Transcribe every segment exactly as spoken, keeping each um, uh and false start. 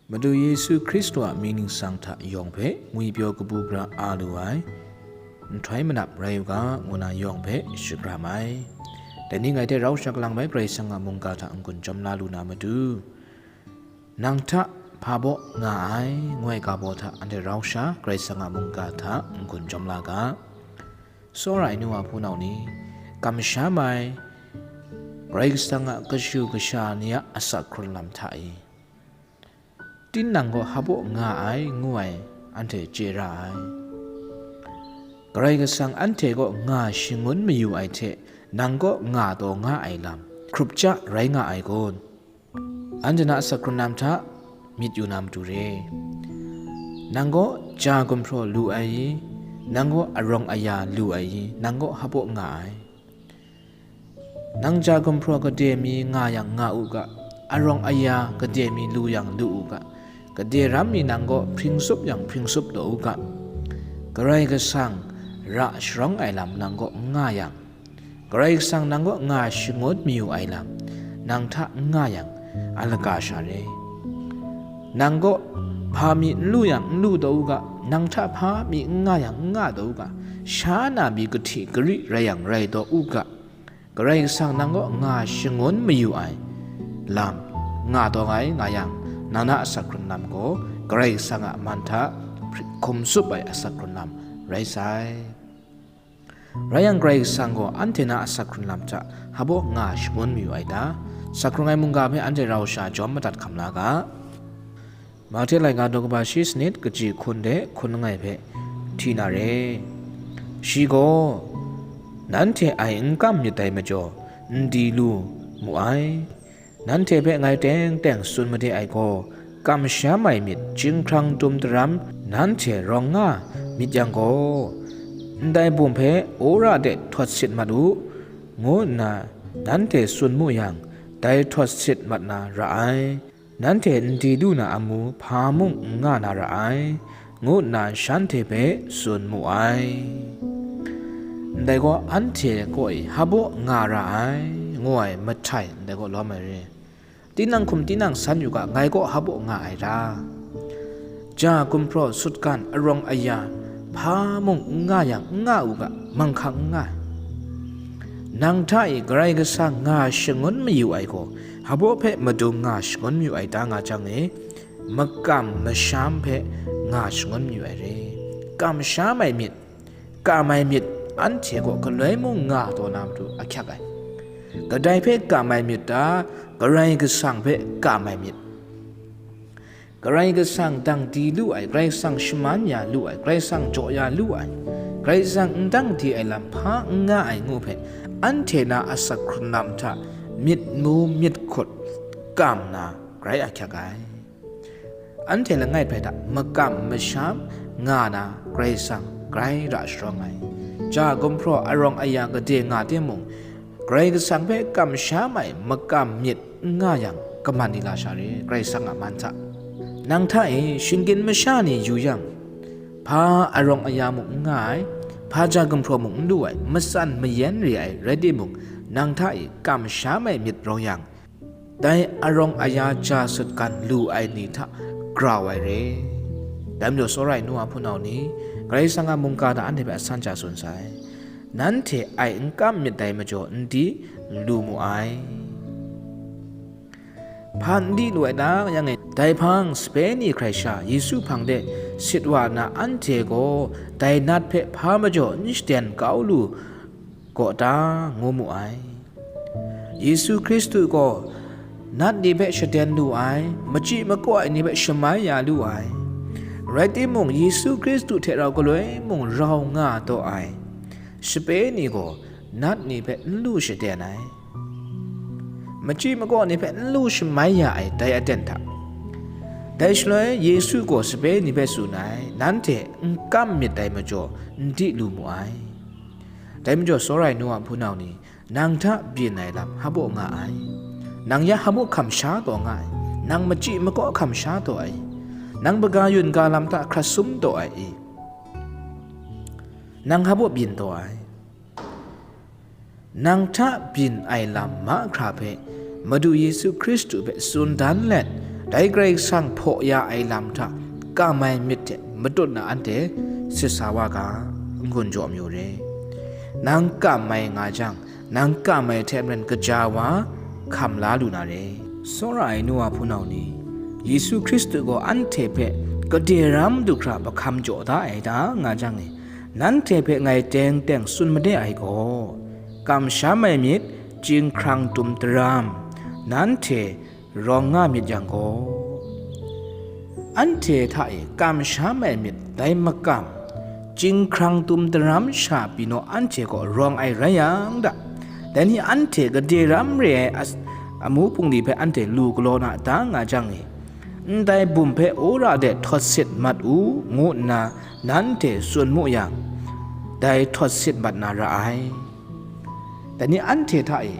Madu Yesu Hkristu a mying ningsang hta yawng hpe ngwipyaw kabu gara a lu ai, nhtoi manap rai u ga, ngu na yawng hpe shakram ai. Dai ni ngai hte rau sha kalang bai Karai Kasang a mungga hta n-gun chyawm la lu na matu, nang hta hpa baw nga ai, ngu ai ga baw hta anhte rau sha Karai Kasang a mungga hta n-gun chyawm la ga. Tsawra ai nu wa hpunau ni, kamsham ai Karai Kasang a kashu kasha ni a asak hkrun lam hta e, tinang gaw hpa baw nga ai, ngu ai, anhte chye ra ai. Karai Kasang anhte kaw nga shangun mayu ai hte, nang kaw nga taw nga ai lam, hkrup ja rai nga ai kun? Anhte na asak hkrun lam hta myit yu na matu re. Nang kaw ja gumhpraw lu ai i, nang kaw arawng aya lu ai i, nang kaw hpa baw nga ai. Nang ja gumhpraw gade mi nga yang nga u ga, arawng aya gade mi lu yang lu u ga, gade ram mi nang kaw hpring tsup yang hpring tsup taw u ga, Karai Kasang ra sharawng ai lam nang kaw n nga yang, Karai Kasang nang kaw nga shangun mayu ai lam, nang hta n nga yang, a laga sha re. Nang kaw hpa mi n lu yang n lu taw u ga, nang hta hpa mi n nga yang n nga taw u ga, sha na mi kahti gari rai yang rai taw u ga, Karai Kasang nang kaw nga shangun mayu ai lam nga taw ai nga yang, nang na asak hkrun lam gaw Karai Kasang a man hta hkum tsup ai asak hkrun lam rai sai. Rai yang, Karai Kasang gaw anhte na asak hkrun lam hta hpa baw nga shangun mayu ai ta? Asak hkrung ai mungga hpe anhte rau sha jawm madat hkam la ga. Mahte laika daw kaba shi sanit, kaji hkun de hkun langai hpe hti na re. Shi gaw, nanhte ai n kam myit dai majaw, n di lu mu ai. Nanhte hpe ngai teng teng tsun made ai gaw, kamsham ai myit chyinghkrang tum daram nanhte rawng nga myit yang gaw, ndai bum hpe wora de htawt sit mat u, ngu nna nanhte tsun mu yang, dai htawt sit mat na ra ai. Nanhte n di lu na amu hpa mung n nga na ra ai, ngu nna shanhte hpe tsun mu ai. Ndai gaw anhte kaw e hpa baw nga ra ai, ngu ai mahtai ndai kaw lawm ai re. Tinang hkum tinang san yu ga, ngai kaw hpa baw nga ai ta? Ja gumhpraw sutgan arawng aya hpa mung n nga yang n nga u ga, manghkang n nga ai. Nang hta e Karai Kasang nga shangun mayu ai gaw, hpa baw hpe madung nga shangun mayu ai ta nga jang e, makam masham hpe nga shangun mayu ai re. Kamsham ai myit, kam ai myit, anhte kaw galoi mung nga taw na matu ahkyak ai. Kadai hpe kam ai myit ta? Karai Kasang hpe kam ai myit. Karai Kasang dang di lu ai, Karai Kasang shaman ya lu ai, Karai Kasang jaw ya lu ai, Karai Kasang n dang di ai lam hpa n nga ai ngu hpe, anhte na asak hkrun lam hta myit mu myit hkut kam na grai ahkyak ai. Anhte langai hpe hta makam masham nga na Karai Kasang grai ra sharawng ai. Ja gumhpraw arawng aya gade nga timung, Karai Kasang hpe kamsham ai makam myit n nga yang, kaman ni la sha re, Karai Kasang a man hta. Nang hta e shinggyim masha ni yu yang, hpa arawng aya mung n nga ai, hpa ja gumhpraw mung n lu ai, matsan mayan re ai rai timung, nang hta e kamsham ai myit rawng yang, dai arawng aya ja sutgan lu ai ni hta grau ai re. Dai majaw, tsawra ai nu wa hpunau ni, Karai Kasang a mungga hta anhte hpe asan ja tsun sai. Nanhte ai n kam myit dai majaw, n di lu mu ai. Hpa n di lu ai ta, yang e, dai hpang sape ni hkrai sha Yesu hpang de sit wa nna, anhte gaw dai nat hpe hpa majaw n shaden kau lu gaw ta, ngu mu ai. Yesu Hkristu gaw nat ni hpe shaden lu ai, machyi makaw ai ni hpe shamai ya lu ai. Rai timung, Yesu Hkristu hte rau galoi mung rau nga taw ai sape ni gaw nat ni hpe n lu shaden ai, machyi makaw ni hpe n lu shamai ya ai, dai aten hta. Dai shaloi Yesu gaw sape ni hpe tsun ai, nanhte n kam myit dai majaw, n di lu mu ai. Dai majaw, tsawra ai nu wa hpunau ni, nang hta byin ai lam hpa baw nga ai? Nang ya hpa baw hkam sha taw nga ai? Nang machyi makaw hkam sha taw ai? Nang hpaga yun ga lam hta hkrat sum taw ai i? Nang hpa baw byin taw ai? Nang hta byin ai lam mahkra hpe Madu Yesu Hkristu hpe tsun dan let, Dai Karai Kasang hpaw ya ai lam hta kam ai myit hte matut na anhte sit sa wa ga, n-gun jaw mayu re. Nang kam ai nga jang, nang kam ai hte maren kaja wa hkam la lu na re. Tsawra ai nu wa hpunau ni, Yesu Hkristu gaw anhte hpe gade ram du hkra mahkam jaw da ai ta nga jang e, nanhte hpe ngai teng teng tsun made ai gaw, kamsham ai myit, chyinghkrang tum daram, nanhte rawng nga myit yang gaw, anhte hta e kamsham ai myit dai makam, chyinghkrang tum daram sha pyi naw anhte gaw rawng ai rai yang da, dai ni anhte gade ram re ai as-, amu bungli hpe anhte lu galaw na da nga jang e, ndai bum hpe wora de htawt sit mat u, ngu nna nanhte tsun mu yang, dai htawt sit mat na ra ai. Dai ni anhte hta e,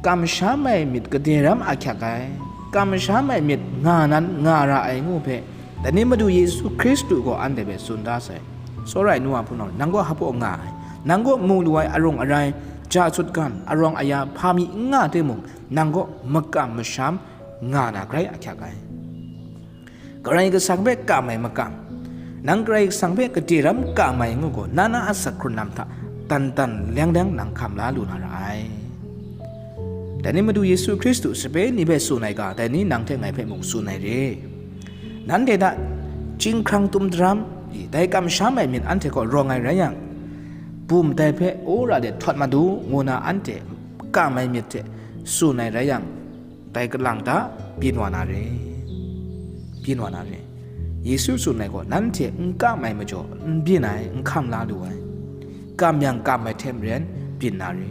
kamsham ai myit gade ram ahkyak ai, kamsham ai myit nga nan nga ra ai ngu hpe, dai ni Madu Yesu Hkristu gaw anhte hpe tsun da sai. Tsawra ai nu wa hpunau, nang gaw hpaw nga ai, nang gaw mu lu ai arung arai, ja sutgan, arawng aya, hpa mi n nga timung, nang gaw makam masham nga na grai ahkyak ai. Karai Kasang hpe kam ai makam, nang Karai Kasang hpe gade ram kam ai ngu gaw, na na a asak hkrun lam hta dan dan leng leng nang hkam la lu na ra ai. Dai ni Madu Yesu Hkristu sape ni hpe tsun ai ga, dai ni nang hte ngai hpe mung tsun ai re. Nanhte hta chyinghkrang tum daram, i, dai kamsham ai myit anhte kaw rawng ai rai yang, bum dai hpe wora de htawt mat u, ngu na anhte kam ai myit hte tsun ai rai yang, dai kalang hta byin wa na re, byin wa na re. Yesu tsun ai gaw, nanhte n kam ai majaw, n byin ai, n hkam la lu ai. Kam yang kam ai hte maren byin na re.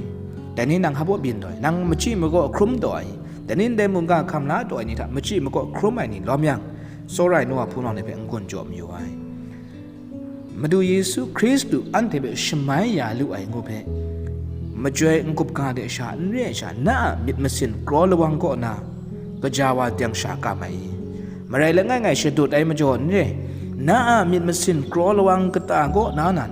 Dai ni nang hpaw byin taw ai, nang machyi makaw hkrum taw ai, dai ni ndai mungga hkam la taw ai ni hta machyi makaw hkrum ai ni lawm yang, tsawra ai nu wa hpunau ni hpe n-gun jaw mayu ai. Madu Yesu Hkristu anhte hpe shamai ya lu ai ngu hpe, majoi n-gup ga de sha n re ai sha, na a myit masin kraw lawang kaw na gaja wa teng sha kam ai i? Marai langai ngai shadut ai majaw n re, na a myit masin kraw lawang kata kaw na nan,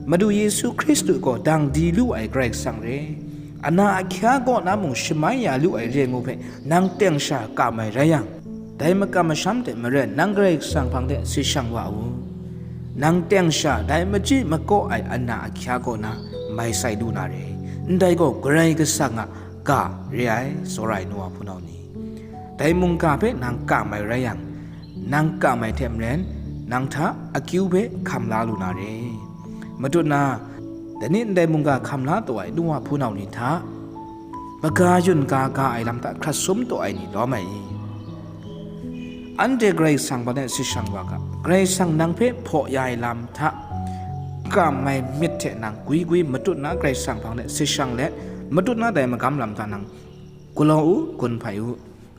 Madu Yesu Hkristu gaw dang di lu ai Karai Kasang re, ana ahkya kaw na mung shamai ya lu ai re ngu hpe, nang teng sha kam ai rai yang, dai makam masham hte maren nang Karai Kasang hpang de si shang wa u. Nang teng sha dai machyi makaw ai ana ahkya kaw na mai sai lu na re, ndai gaw Karai Kasang a ga re ai, tsawra ai nu wa hpunau ni. Dai mungga hpe nang kam ai rai yang, nang kam ai hte maren, nang hta akyu hpe hkam la lu na re. Matut na, dai ni ndai mungga hkam la taw ai nu wa hpunau ni hta, maga yun ga ga ai lam hta hkrat sum taw ai ni lawm ai i? Anhte Karai Kasang hpang de si shang wa ga, Karai Kasang nang hpe hpaw ya ai lam hta kam ai myit hte nang gwi gwi matut na Karai Kasang hpang de si shang let, matut na dai magam lam hta nang galaw u, gun hpai u.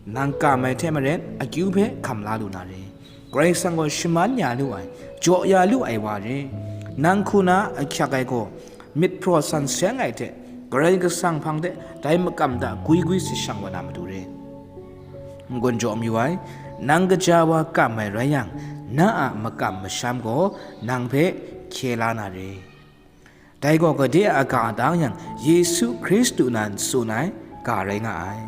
Nang kam ai hte maren akyu hpe hkam la lu na re. Karai Kasang gaw shaman ya lu ai, jaw ya lu ai wa re. Nang hku na ahkyak ai gaw, myit hpraw san seng ai hte, Karai Kasang hpang de dai makam hta gwi gwi si shang wa na matu re. N-gun jaw mayu ai, nang gaja wa kam ai rai yang, na a makam masham gaw nang hpe hkye la na re. Dai gaw gade a ga a tang yang, Yesu Hkristu nan tsun ai ga rai nga ai.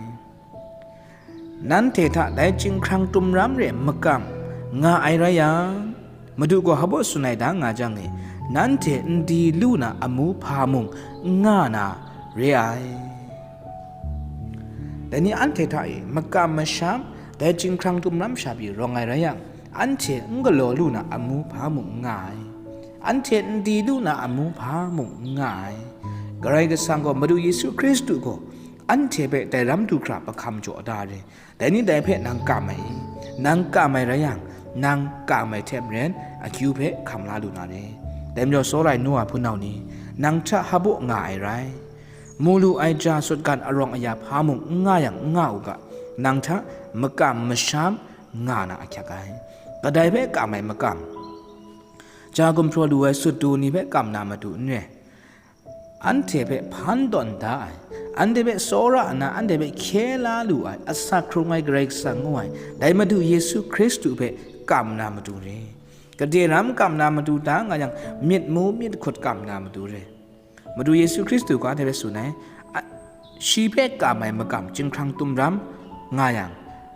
Nanhte hta dai chyinghkrang tumram re makam nga ai rai yang, Madu gaw hpaw tsun ai da nga jang e, nanhte n di lu na amu hpa mung n nga na re ai. Dai ni anhte hta e makam masham, dai chyinghkrang tumram sha pyi rawng ai rai yang, anhte n galaw lu na amu hpa mung n nga ai. Anhte n di lu na amu hpa mung n nga ai. Karai Kasang gaw Madu Yesu Hkristu gaw anhte hpe dai ram du hkra mahkam jaw da re. Dai ni dai hpe nang kam ai i? Nang kam ai rai yang, nang kam ai hte maren akyu hpe hkam la lu na re. Dai majaw, tsawra ai nu wa hpunau ni, nang hta hpaw nga ai rai. Mu lu ai ja sutgan arawng aya hpa mung n nga yang n nga u ga, nang hta makam masham nga na ahkyak ai. Kadai hpe kam ai makam, ja gumhpraw lu ai sut du ni hpe kam na matu n re. Anhte hpe hpan tawn da ai, anhte hpe tsawra nna anhte hpe hkye la lu ai, asak hkrung ai Karai Kasang ngu ai, dai Madu Yesu Hkristu hpe kam na matu re. Gade ram kam na matu da nga yang, myit mu myit hkut kam na matu re. Madu Yesu Hkristu gaw anhte hpe tsun ai, a, shi hpe kam ai makam chyinghkrang tumram nga yang,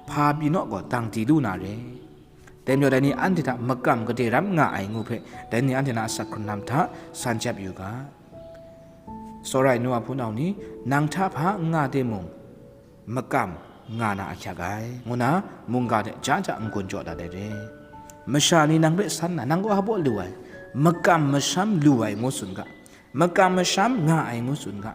hpa pyi naw gaw dang di lu na re. Dai majaw dai ni anhte hta makam gade ram nga ai ngu hpe, dai ni anhte na asak hkrun lam hta san chyap yu ga. Tsawra ai nu a hpunau ni, nang hta hpa n nga de mung, makam nga na ahkyak ai, ngu na mungga hte ja ja n-gun jaw dat ai re. Masha ni nang hpe san na, nang gaw hpa baw lu ai, makam masham lu ai ngu tsun ga, makam masham nga ai ngu tsun ga.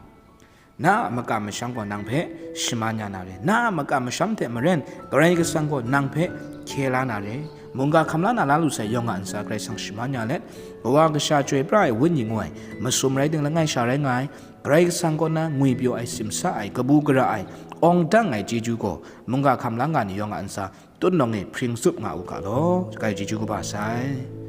Na a makam masham gaw nang hpe shaman ya na re. Na a makam masham hte maren Karai Kasang gaw nang hpe hkye la na re. Mungga hkam la na la lu sai yawng a ntsa Karai Kasang shaman ya let, Kawa Kasha Chyoi Pra ai Wenyi ngu ai masum rai ting langai sha rai nga ai, Karai Kasang kaw na ngwipyaw ai, simsa ai, kabu gara ai, awng dang ai chyeju gaw mungga hkam la nga ni yawng a ntsa tutnawng e hpring tsup nga u ga law, kai chyeju kaba sai.